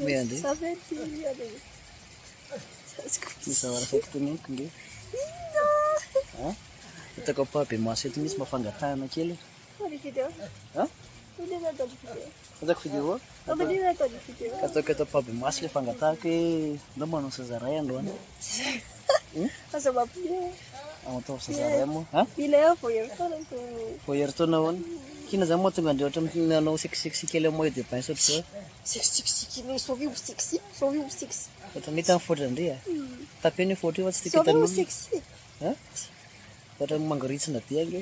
Mampihomehy andre. Za ve ty any? Misy zavatra saiko teneniko nge. Inona? An? Hitako ampahibemaso eto mihitsy mba fangatahana kely. Ny vidéo. An? Maninona atao ny vidéo? Ataoko vidéo? Maninona atao ny vidéo? Ataoko eto ampahibemaso le fangatahako hoe ndao manao zazaray androany. Aza mampihomehy. Atao zazaray moa. An? Mila eo vao herintaona no Vao herintaona ahoana? K'inona zany moa tonga andreo ohatra nanao sexy kely amin'ny maillot de bain sy ohatr'izao? Sexy sexy kely, sorry ho sexy, sorry ho sexy. Ohatra ny hita ny fotrandry e. Tapeno io fotra io fa tsy tiako Sorry ho hitan'olona. sexy. An? Ohatra ny mangoritsina be ange.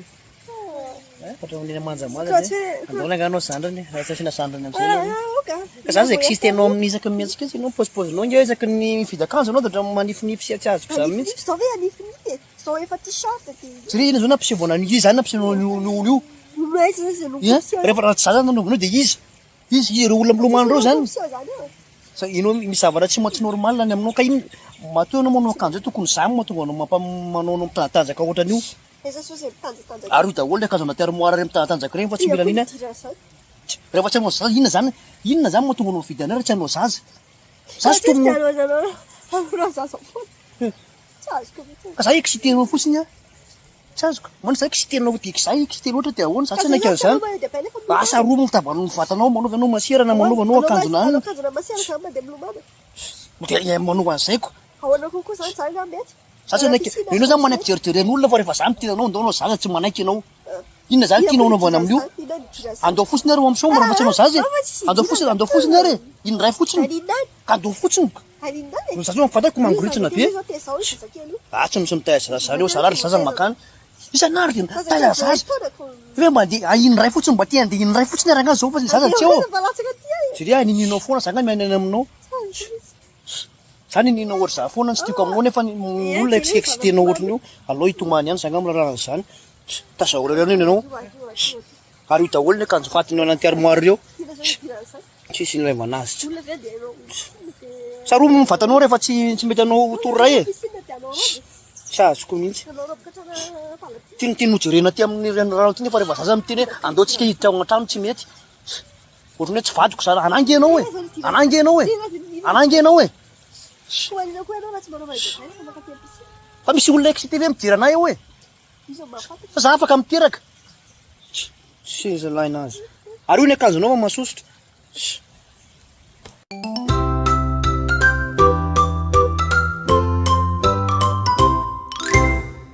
An? Ohatra ny manjamaza Ka ve? tsy hoe- Andao angaha anao zandriny, raha tsy asiana zandriny amin'izay aloha. Ah, ok. Ka za zay excité anao amin'ny isaky ny mihetsiketsika ianao, mipaozipaozinao ange isaky ny mividy akanjo anao dia ohatran'ny manifinify sy tsy azoko izany mihitsy. Anifinify, zao ve anifinify e? Zao efa t-shirt dia Satria iny zao nampisehoana an'io, izy zany nampisehoana an'io olona io. Olona aiza zany izay no Ia, mampiseho? rehefa raha tsy za zany nanaovana io dia iza? Iza, ireo olona milomano ireo zany. Mampiseho zany eo. Sa ianao misy zavatra tsy tsy normal any aminao ka iny matoa ianao manao akanjo io tokony za no mahatonga anao mampa manao anao mitanjatanjaka ohatran'io. Aiza sao izay mitanjatanjaka. Ary io daholo ny akanjo anaty armoire ireny mitanjatanjaka ireny fa tsy mila an'iny. Idirana zany. Rehefa tsy hanao zaza inona zany inona zany mahatonga anao mividy an'io raha tsy hanao zaza? Za tsy Tsy tomo hanao zaza hanao zaza foana. Tsy azoko mihitsy. Ka za excité anao fotsiny ah. Tsy azoko. Moa za excité anao dia za excité loatra dia ahoana za tsy hanaiky an'izany. Asa roa moa tavanao ny vatanao manaova anao masera na manaova anao akanjona Manao anona. akanjona masera zany mandeha milomano. Dia manova an'izay ko. Ahoana kokoa zany zany nga mety? Za tsy hanaiky. Ianao zany manaiky jerijeren'olona fa rehefa za miteny anao andao hanao zaza tsy manaiky ianao. Inona zany tianao hanaovana amin'io? Andao fotsiny ary ao amin'ny chambre fa tsy hanao zaza e. Andao fotsiny, andao fotsiny ary e. Indray fotsiny. Ka andao fotsiny. Ny zaza io fantako mangoritsina be. Ah tsy misy mitaiza zaza zany eo, za rary zaza makany. Isan'andro dia mitaiza zaza. Hoe mandeha ah, indray fotsiny mba te handeha indray fotsiny ary angaha zao fa zaza tsy eo. Jereo ah, ninianao foana za angaha miaina any aminao. Za ninianao ohatry za foana tsy tiako aminao nefa ny olona excité-nao ohatran'io. Aleo hitomany ihany za angaha miraharaha an'izany. Tazao ireo ihany ianao. Ary io daholo ny akanjo fatiny ao anaty armoire ireo. Tsisy ilaivana azy. Tsarovy ny vatanao rehefa tsy tsy mety anao tororay e. Tsy azoko mihitsy. Tiantiany ho jerena aty amin'ny renirano aty nefa rehefa zaza miteny hoe andao tsika hiditra ao an-trano tsy mety. Ohatran'ny hoe tsy vadiko zany. Anà ange ianao e. Anà ange ianao e. Anà ange ianao e. Fa misy olona excité ve mijery anà eo e. Fa za afaka miteraka. Seza lahy nazy. Ary io ny akanjonao fa masosotra.